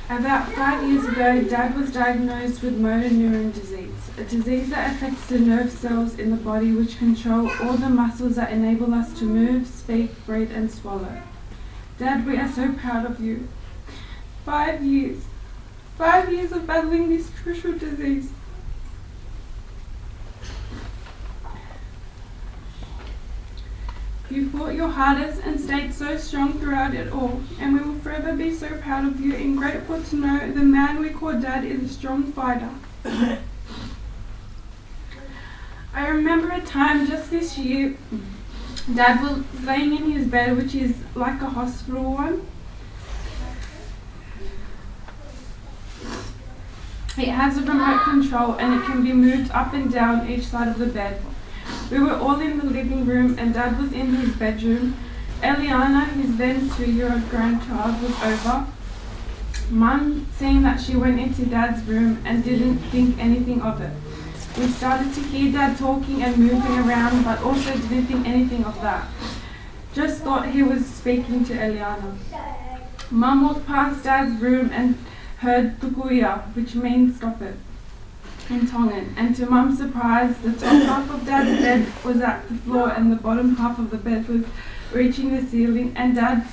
About five years ago, Dad was diagnosed with motor neuron disease, a disease that affects the nerve cells in the body which control all the muscles that enable us to move, speak, breathe, and swallow. Dad, we are so proud of you. Five years. Five years of battling this crucial disease. You fought your hardest and stayed so strong throughout it all, and we will forever be so proud of you and grateful to know the man we call Dad is a strong fighter. I remember a time just this year, Dad was laying in his bed, which is like a hospital one. It has a remote control and it can be moved up and down each side of the bed. We were all in the living room and Dad was in his bedroom. Eliana, his then two-year-old grandchild, was over. Mum, seeing that, she went into Dad's room and didn't think anything of it. We started to hear Dad talking and moving around, but also didn't think anything of that. Just thought he was speaking to Eliana. Mum walked past Dad's room and heard tuku ia, which means stop it in Tongan, and to Mum's surprise, the top half of Dad's bed was at the floor and the bottom half of the bed was reaching the ceiling, and Dad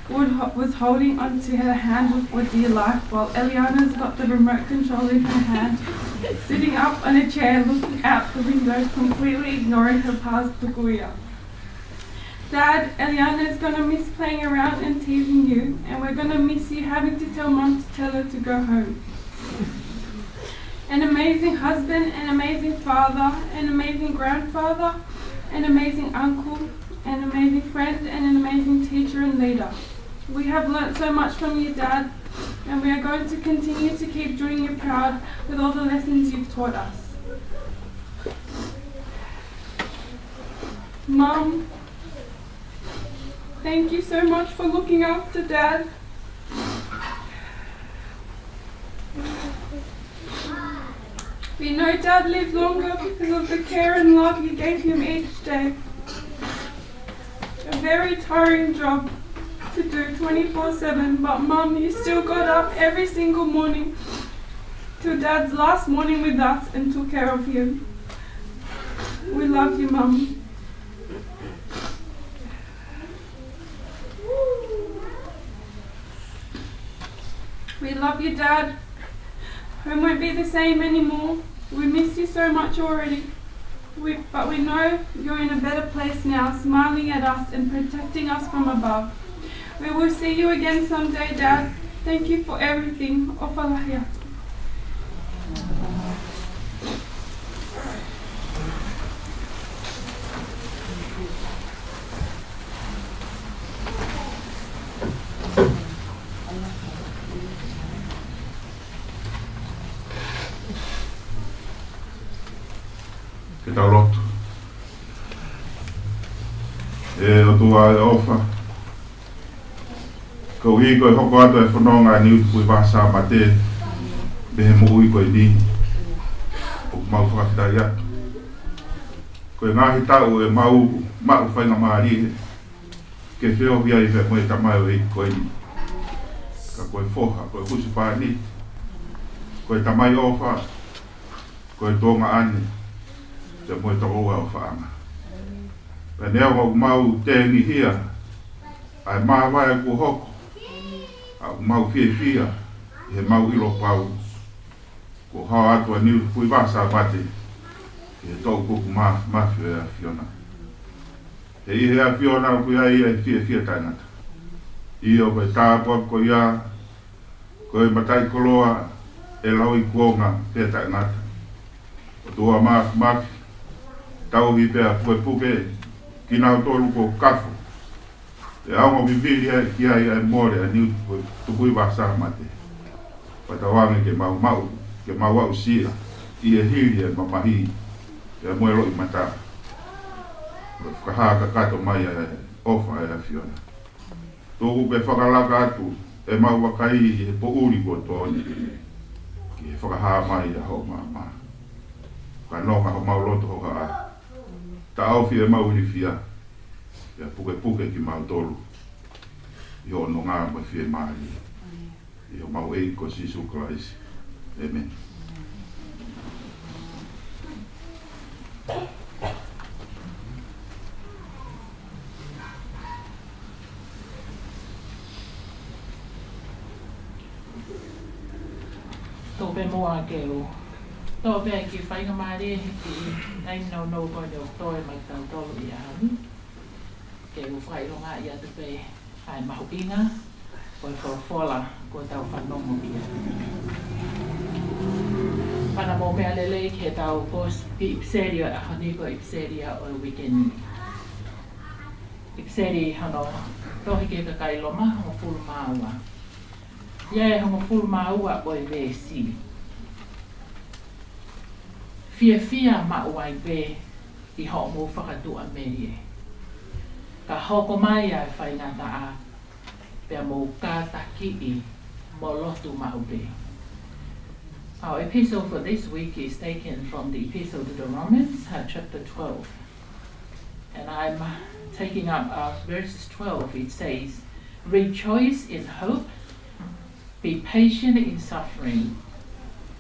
would, was holding onto her hand for dear life, while Eliana's got the remote control in her hand, sitting up on a chair, looking out the window, completely ignoring her pa's tuku ia. Dad, Eliana's gonna miss playing around and teasing you, and we're gonna miss you having to tell Mum to tell her to go home. An amazing husband, an amazing father, an amazing grandfather, an amazing uncle, an amazing friend, and an amazing teacher and leader. We have learnt so much from you, Dad, and we are going to continue to keep doing you proud with all the lessons you've taught us. Mum, thank you so much for looking after Dad. We know Dad lived longer because of the care and love you gave him each day. A very tiring job to do twenty-four seven, but Mum, you still got up every single morning till Dad's last morning with us and took care of him. We love you, Mum. We love you, Dad. Home won't be the same anymore. We miss you so much already. We, but we know you're in a better place now, smiling at us and protecting us from above. We will see you again someday, Dad. Thank you for everything. ʻOfa lahi atu. Ke tau lotu. ʻE ʻOtua ʻofa, koeʻuhi ko e hoko atu e fononga ʻa e Niu Tukuʻi Vā Sāpate mei he moʻui ko eni, ʻoku mau fakafetaʻi atu. Ko e ngaahi taʻu ʻemau maʻu faingamālie ke feohi ai pea mo e tamaioʻeiki ko eni. Ka ko e foha, ko e husepāniti, ko e tamai ʻofa, ko e tuongaʻane, pea mo e tokoua ʻofaʻanga. Pea neongo ʻoku mau tengihia ʻa e māvae kuo hoko, ʻa ʻoku mau fiefia ʻi heʻemau ʻilo pau kuo hao atu ʻa Niutupui Vāsāmate ki he toʻukupu mā-, māfimafi ʻo e ʻAfiona. He ʻi he ʻAfiona ʻoku ʻi ai ʻa e fiefia taʻengata. ʻIo, ko e tāpuaki ko ia, ko e mataʻikoloa ʻe lauikuonga pea taʻengata. ʻOtua Māfimafi, tauhi pea pukepuke kinautolu kuo kafo, ʻe ongo vivili ai ki ai ʻa e mole ʻa Niutupui Vāsāmate. Pea tauange ke mau maʻu, ke mau aʻusia ʻi he hili ʻa e mamahi pea mo e loʻimata. Pea fakahā kakato mai ʻa e ʻofa ʻa e ʻAfiona. Tuku ke fakalaka atu ʻemau vakai ʻi he poʻuli kuo tō ni ki he fakahā mai ʻa hoʻo maama. Ka nonga homau loto hohaʻa, taʻofi ʻemau ilifia, pea pukepuke kimautolu ʻi hoʻo nonga mo e fiemālie. ʻI homau ʻEiki ko Sīsū Kalaisi. ʻĒmeni. Tō pē muʻa ke u. Tō pē ki he faingamālie he kiʻi taimi nounou ko eni ʻoku toe mai tautolu ʻi he ʻaho ni. Ke u fakaʻilongaʻi atu pē ʻa e mahuʻinga ʻo e folofola kuo tau fanongo ki ai. Pana mo meʻa lelei ki heʻetau kōsi ʻipiseli ʻo e ʻaho ni, ko e ʻipiseli ʻo e uike ni. ʻIpiseli hono tohi ki he kakai Loma, hongofulu mā ua. ʻI he hongofulu mā ua ʻo e veesi. Fiefia maʻu ai pē ʻi hoʻomou fakatuʻamelie. Ka hoko mai ʻa e faingataʻa, pea mou kātakiʻi mo lotu maʻu pē. Our epistle for this week is taken from the Epistle to the Romans, uh, chapter twelve. And I'm, uh, taking up, uh, verses twelve. It says, "Rejoice in hope, be patient in suffering,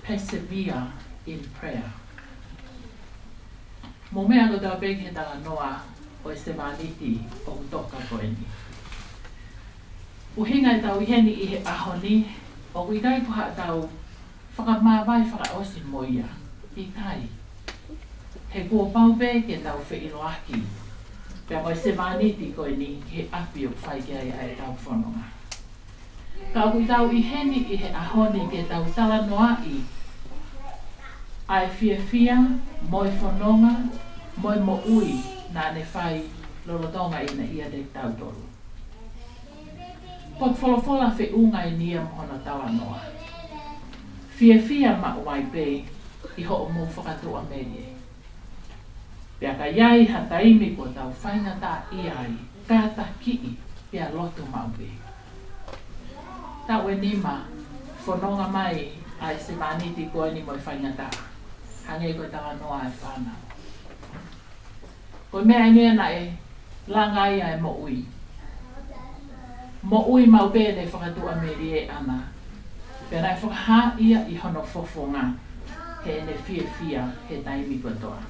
persevere in prayer." Mou meʻa kotoa pē ki he talanoa ʻo e sevāniti ʻoku toka ko eni. ʻUhinga ʻetau ʻi heni ʻi he ʻaho ni, ʻoku ʻikai ko haʻatau fakamāvae fakaʻosi mo ia. ʻIkai. He kuo pau pē ke tau feʻiloaki pea mo e sevāniti ko eni ki he ʻapi ʻoku fai ki ai ʻa ʻetau fononga. Ka ʻoku tau ʻi heni ʻi he ʻaho ni ke tau talanoaʻi ʻa e fiefia mo e fononga mo e moʻui naʻa ne fai lolotonga ʻene ʻiate kitautolu. Ko e folofola feʻunga eni ia mo hono talanoa. Fiefia maʻu ai pē ʻi hoʻomou fakatuʻamelie. Pea ka ʻi ai ha taimi kuo tau faingataʻaʻia ai, kātakiʻi pea lotu maʻu pē. Taʻu ʻe nima, fononga mai ʻa e sevāniti ko eni mo e faingataʻa. Hangē ko e talanoa ʻa e fānau. Ko e meʻa eni naʻe langa ai ʻa e moʻui. Moʻui maʻu pē ʻene fakatuʻamelie ʻana. Pea naʻe fakahā ia ʻi hono fofonga heʻene fiefia he taimi kotoa.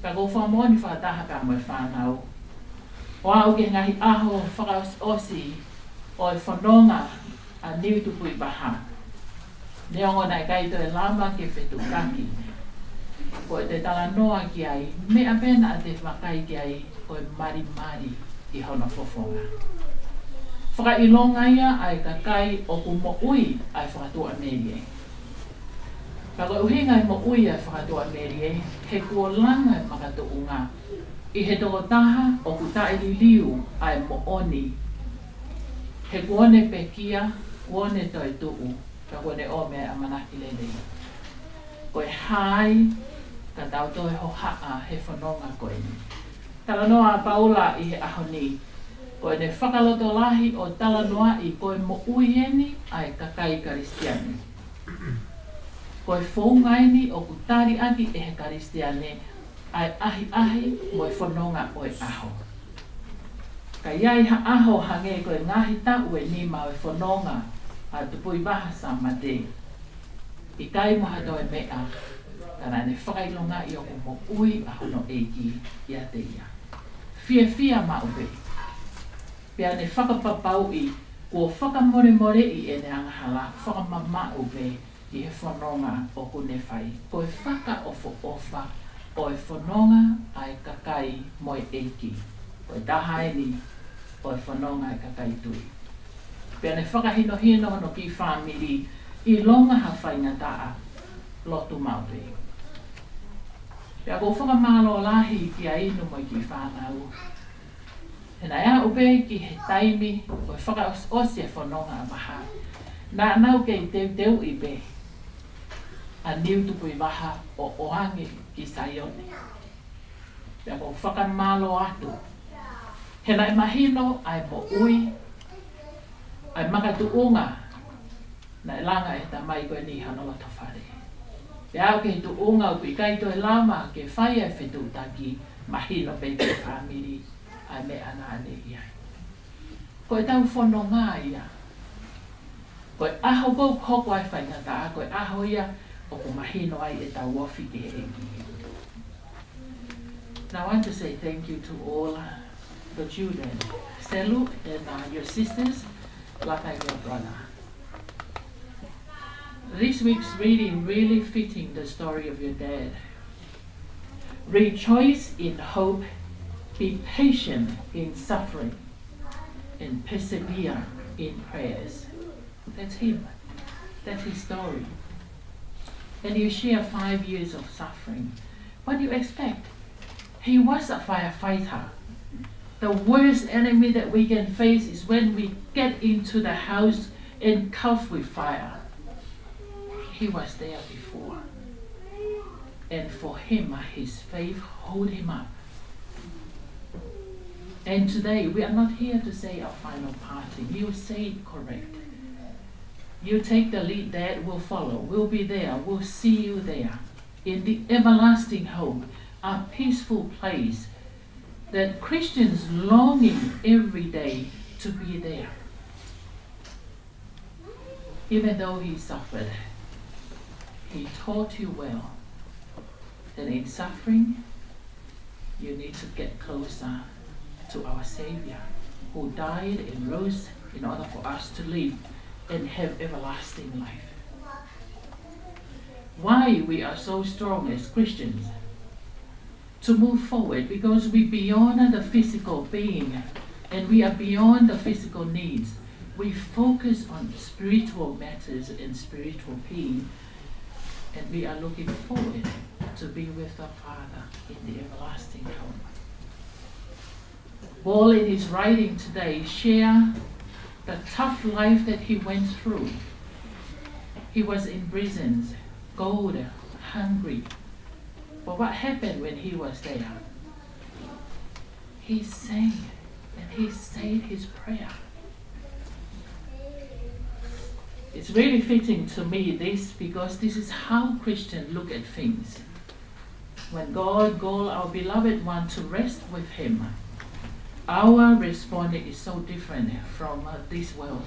Ka ʻoku ou fakamoʻoni fakataha pea mo e fānau, ʻo aʻu ki he ngaahi ʻaho fakaʻosiʻosi ʻo e fononga ʻa Niutupui Vaha, neongo naʻe ʻikai toe lava ke fetuʻutaki, ko ʻete talanoa ki ai, meʻa pē naʻa te vakai ki ai ko e malimali ʻi hono fofonga. Fakaʻilonga ia ʻa e kakai ʻoku moʻui ʻa e fakatuʻamelie. Ka ko e ʻuhinga e moʻui ʻa e fakatuʻamelie, he kuo langa e makatuʻunga ʻi he tokotaha ʻoku taʻeliliu ʻa e moʻoni. He kuo ne pekia, kuo ne toetuʻu, ka kuo ne ʻomai ʻa e ʻamanaki lelei. Ko e hā ai ka tau toe hohaʻa he fononga ko eni. Talanoa ʻa Paula ʻi he ʻaho ni, ko ʻene fakalotolahi ʻo talanoaʻi ko e moʻui eni ʻa e kakai Kalisitiane. Ko e founga eni ʻoku taliʻaki ʻe he Kalisitiane ʻa e ʻahiʻahi mo e fononga ʻo e ʻaho. Ka ʻi ai ha ʻaho hangē ko e ngaahi taʻu ʻe nima ʻo e fononga ʻa Tupuivaha Sāmate, ʻikai mo ha toe meʻa, ka naʻa ne fakaʻilongaʻi ʻoku moʻui ʻa hono ʻEiki ʻiate ia. Fiefia maʻu pē. Pea ne fakapapauʻi kuo fakamolemoleʻi ʻene angahala fakamamaʻu pē ʻi he fononga ʻoku ne fai. Ko e fakaʻofoʻofa ʻo e fononga ʻa e kakai mo e ʻEiki. Ko e taha eni ʻo e fononga ʻa e kakai tui. Pea ne fakahinohino hono kiʻi fāmili ʻilonga ha faingataʻa, lotu maʻu pē. Pea ʻoku ou fakamālō lahi kia Inu mo e kiʻi fānau. He naʻe aʻu pē ki he taimi ʻo e fakaʻosiʻosi e fononga ʻa Vaha, naʻa nau kei teuteuʻi pē ʻa Niu Tupuivaha ʻo ʻoange ki Saione. Pea ʻoku ou fakamālō atu. He naʻe mahino ʻa e moʻui, ʻa e makatuʻunga naʻe langa ʻe he tamai ko eni ʻi hono loto fale. Pea aʻu ki he tuʻunga ʻoku ʻikai toe lava ke fai ʻa e fetuʻutaki, mahino pē ki he fāmili ʻa e meʻa naʻa ne ʻi ai. Ko ʻetau fononga ia. Ko e ʻaho ʻoku hoko ai e faingataʻa, ko e ʻaho ia ʻoku mahino ai ʻetau ofi ki he ʻEiki. Now I want to say thank you to all, uh, the children. Selu and, uh, your sisters, Laka and your brother. This week's reading really fitting the story of your dad. Rejoice in hope, be patient in suffering, and persevere in prayers. That's him. That's his story. And you share five years of suffering. What do you expect? He was a firefighter. The worst enemy that we can face is when we get into the house engulfed with fire. He was there before. And for him, uh, his faith hold him up. And today, we are not here to say our final parting. You say it correct. You take the lead, Dad, we'll follow. We'll be there. We'll see you there. In the everlasting home, a peaceful place that Christians longing every day to be there. Even though he suffered, he taught you well that in suffering, you need to get closer to our Savior, who died and rose in order for us to live and have everlasting life. Why we are so strong as Christians to move forward, because we beyond the physical being and we are beyond the physical needs. We focus on spiritual matters and spiritual being, and we are looking forward to be with the Father in the everlasting home. Paul, in his writing today, share the tough life that he went through. He was in prisons, cold, hungry. But what happened when he was there? He sang and he said his prayer. It's really fitting to me, this, because this is how Christians look at things. When God called our beloved one to rest with him, our response is so different from, uh, this world.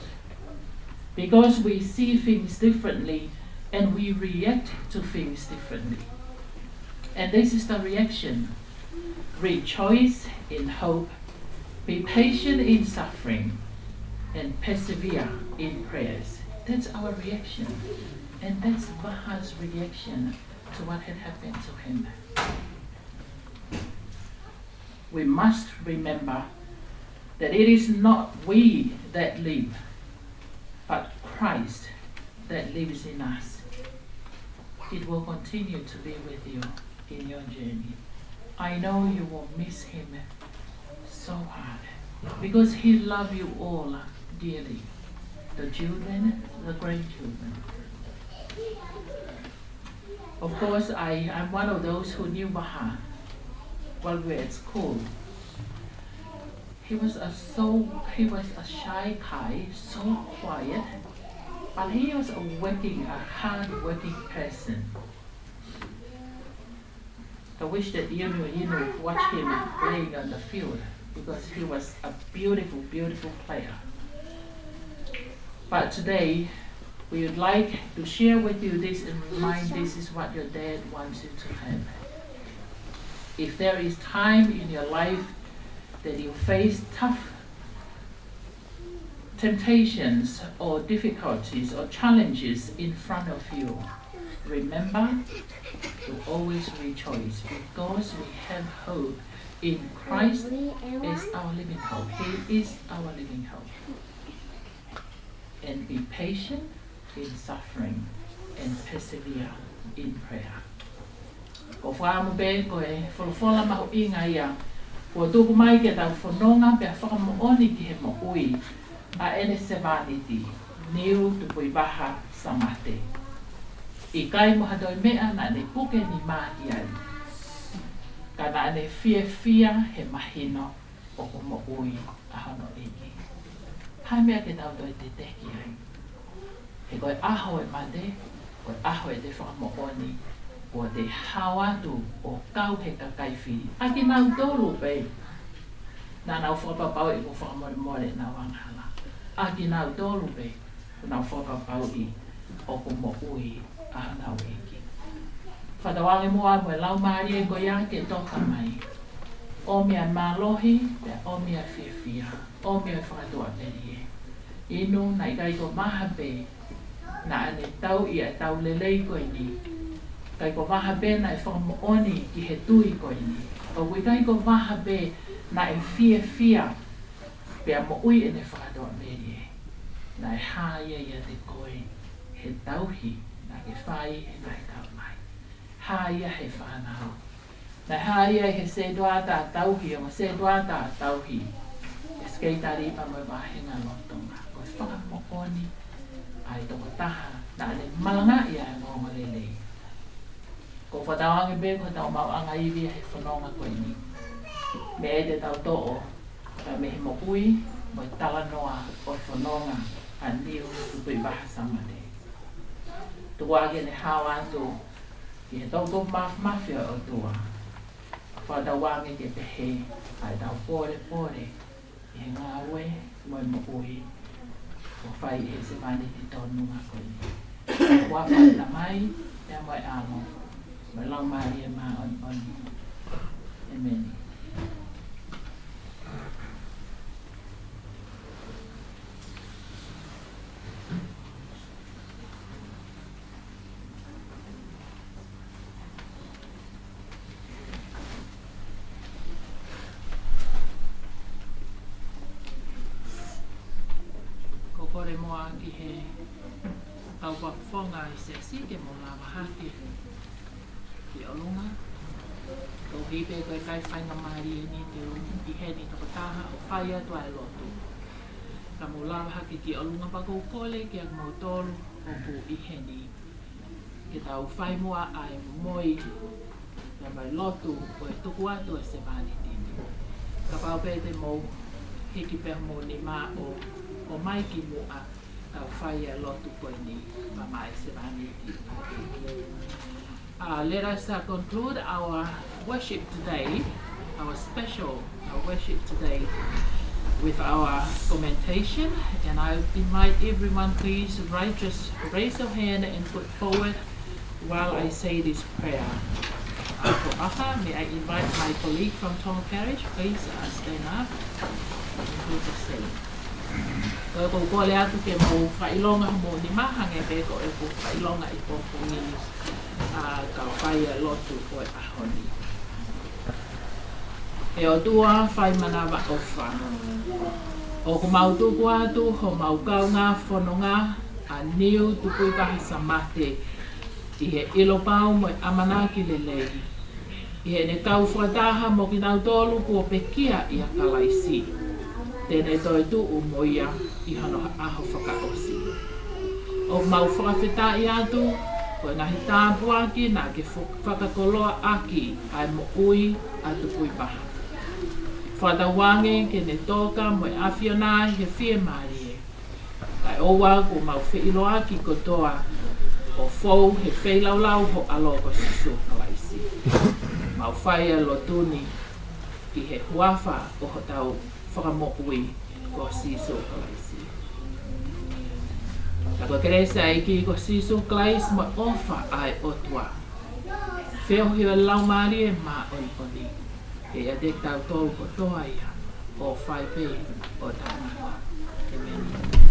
Because we see things differently and we react to things differently. And this is the reaction. Rejoice in hope, be patient in suffering, and persevere in prayers. That's our reaction. And that's Vaha's reaction to what had happened to him. We must remember that it is not we that live, but Christ that lives in us. It will continue to be with you in your journey. I know you will miss him so hard because he loved you all dearly, the children, the grandchildren. Of course, I, I'm one of those who knew Vaha while we were at school. He was a so, he was a shy guy, so quiet, but he was a working, a hard-working person. I wish that you knew, you know, watch him playing on the field because he was a beautiful, beautiful player. But today, we would like to share with you this and remind this is what your dad wants you to have. If there is time in your life that you face tough temptations or difficulties or challenges in front of you, remember to always rejoice because we have hope in Christ as our living hope. He is our living hope. And be patient in suffering and persevere in prayer. Ko e fakaʻamu pē ko e folofola mahuʻinga ia kuo tuku mai ke tau fononga pea fakamoʻoni ki he moʻui ʻa ʻene sevāniti, Niu Tupuivaha Samate. ʻIkai mo ha toe meʻa naʻa ne puke nima ki ai, ka naʻa ne fiefia he mahino ʻoku moʻui ʻa hono ʻEiki. Ko e hā e meʻa ke tau toe teteki ai? He ko e ʻaho ʻo e mate, ko e ʻaho ʻete fakamoʻoni, kuo te hao atu ʻo kau he kakai fili. ʻA kinautolu pē naʻa nau fakapapauʻi kuo fakamolemole ʻenau angahala. ʻA kinautolu pē kuo nau fakapapauʻi ʻoku moʻui ʻa honau ʻEiki. Fakatauange muʻa mo e Laumālie ko ia ke toka mai, ʻomi ʻa e mālohi, pea ʻomi ʻa e fiefia, ʻomi ʻa e fakatuʻamelie. Inu, naʻe ʻikai ko e maha pē naʻa ne tauʻi ʻa e tau lelei ko eni, ʻikai ko e maha pē naʻe fakamoʻoni ki he tui ko eni, ʻoku ʻikai ko e maha pē naʻe fiefia pea moʻui ʻene fakatuʻamelie, naʻe hā ia ʻiate koe he tauhi naʻa ke fai he ngaahi taʻu mai. Hā ia he fānau. Naʻe hā ia he sētuata tauhi, ʻo e sētuata tauhi ʻa e Sekelitali Lima mo e Vāhenga Lolotonga. Ko e fakamoʻoni ʻa e tokotaha naʻa ne malangaʻi ʻa e ongoongolelei. Ko e fakatauange pē ko e tau maʻuʻanga ivi he fononga ko eni, meʻa te tau toʻo mei he moʻui mo e talanoa ʻo e fononga ʻa Niu Tupuivaha Samate. Tuku ā ke ne hao atu ki he toʻukupu māfimafi ʻo e ʻOtua. Fakatauange ke pehē ʻa e tau pōlepole ʻi he ngāue mo e moʻui ʻoku fai ʻe he sevāniti tōnunga ko eni. Ko e huafa ʻo e Tamai, pea mo e ʻAlo, mo e Laumālie Māʻoniʻoni. ʻĒmeni. Ko e kole muʻa ki he kau fakafofonga ʻi he siasi ke mou lava hake ki ʻolunga. Koeʻuhi pē ko e ʻikai faingamālie eni te u ʻi heni tokotaha ʻo fai atu ʻa e lotu. Ka mou lava hake ki ʻolunga, pea ʻoku ou kole kiate kimoutolu ʻoku ʻi heni ke tau fai muʻa ʻa e momoi pea mo e lotu ʻo e tuku atu ʻa e sevāniti ni. Kapau pē te mou hiki pē homou nima ʻo, ʻo ōmai ki muʻa, tau fai ʻa e lotu ko eni pea mo e sevāniti. Uh, let us, uh, conclude our worship today, our special, uh, worship today with our commendation. And I invite everyone, please raise, just raise your hand and put forward while I say this prayer. Uh, for ʻaho, may I invite my colleague from Tonga Parish, please, uh, stand up and do the same. Ko e kole atu ke mou fakaʻilonga homou nima, hangē pē ko ʻeku fakaʻilonga ʻi he pongipongi ni, ʻa, kau fai ʻa e lotu ʻo e ʻaho ni. ʻE ʻOtua fai manavaʻofa, ʻoku mau tuku atu homau kaungā fononga ʻa Niu Tupuivaha Samate ʻi he ʻilo pau mo e ʻamanaki lelei ʻi heʻene kau fakataha mo kinautolu kuo pekia ʻia Kalaisi, te ne toetuʻu mo ia ʻi hono ʻaho fakaʻosi. ʻOku mau fakafetaʻi atu ko e ngaahi tāpuaki naʻa ke fo-, fakakoloaʻaki ʻa e moʻui ʻa Tupuivaha. Fakatauange ke ne toka mo e ʻAfiona ʻi he fiemālie. Kae ʻoua kuo mau feʻiloaki kotoa ʻo fou he feilaulau ho ʻAlo ko Sīsū Kalaisi. ʻOku fai ʻa e lotu ni ʻi he huafa ʻo hotau Fakamoʻui ko Sīsū Kalaisi. Ka ko e kelesi ʻa e ʻEiki ko Sīsū Kalaisi mo e ʻofa ʻa e ʻOtua, feohi ʻo e Laumālie Māʻoniʻoni, ke ʻiate kitautolu kotoa ia ʻo fai pē ʻo taʻengata. ʻĒmeni.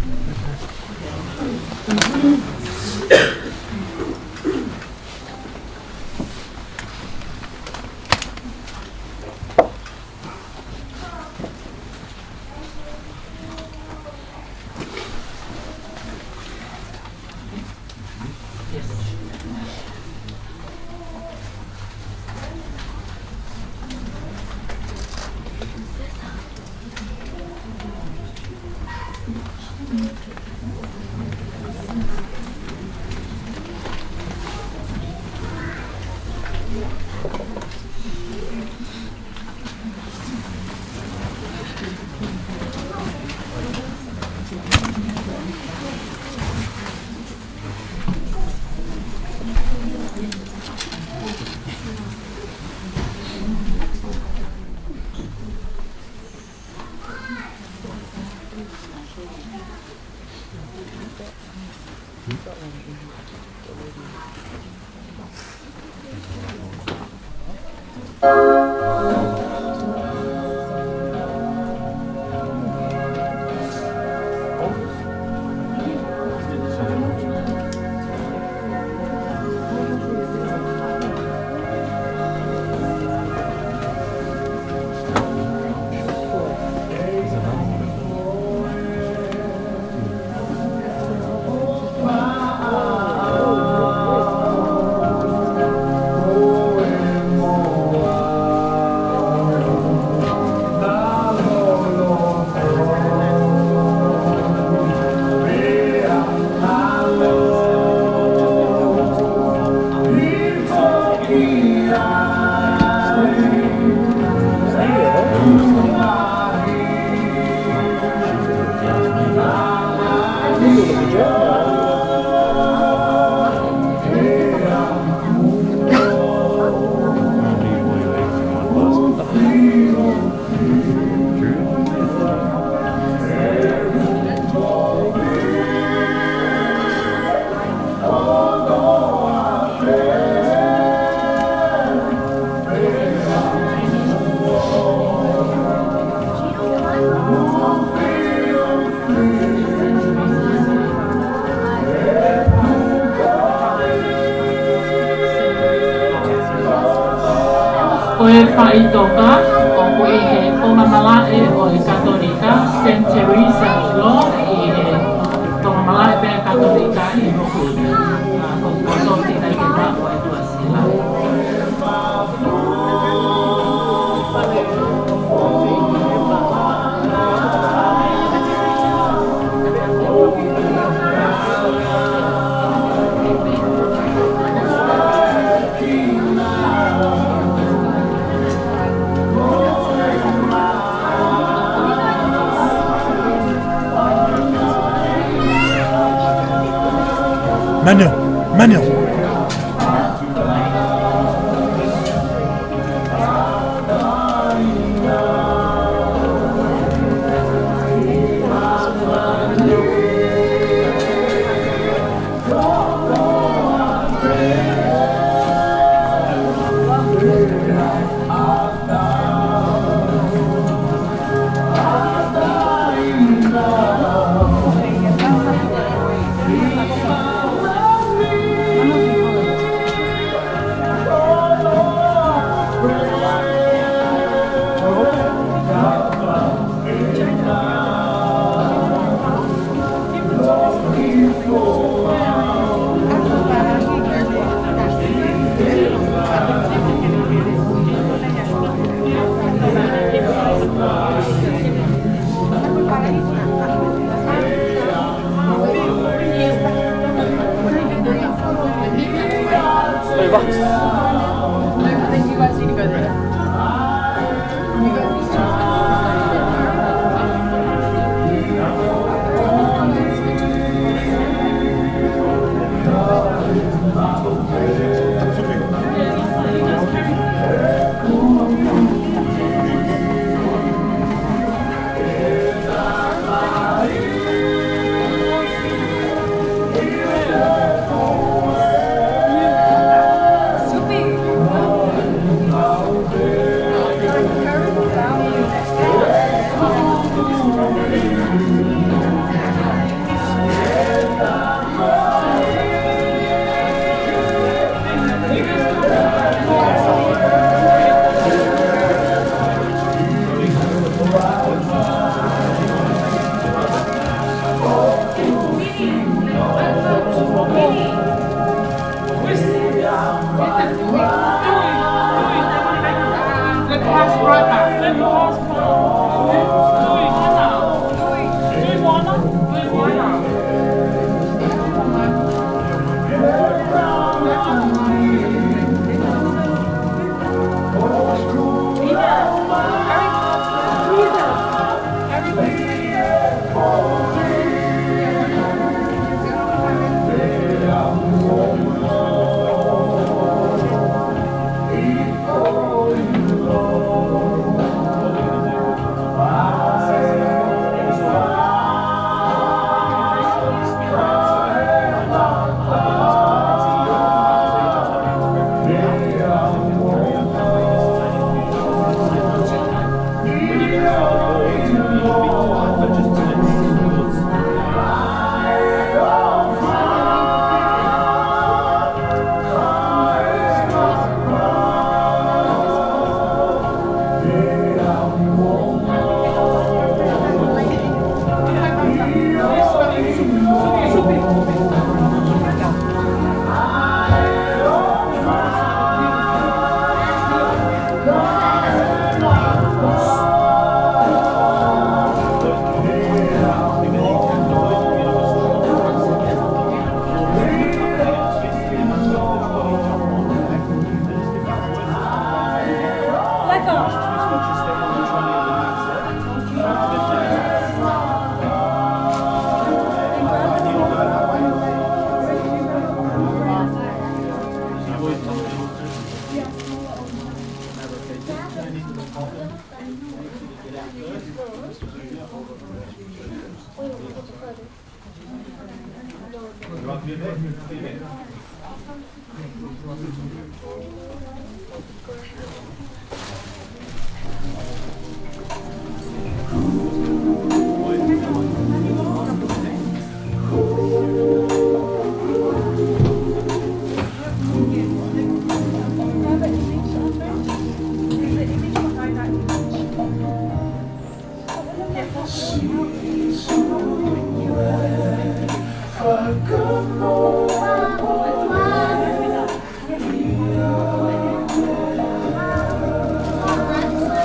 Ko e faʻitoka ʻoku ʻi he konga malaʻe ʻo e Katolika, Saint Teresa Law, ʻi he konga malaʻe pē Katolika ʻi Hoku. ʻA, ko e koto tina ke maʻu e tua sila. Manuel, Manuel.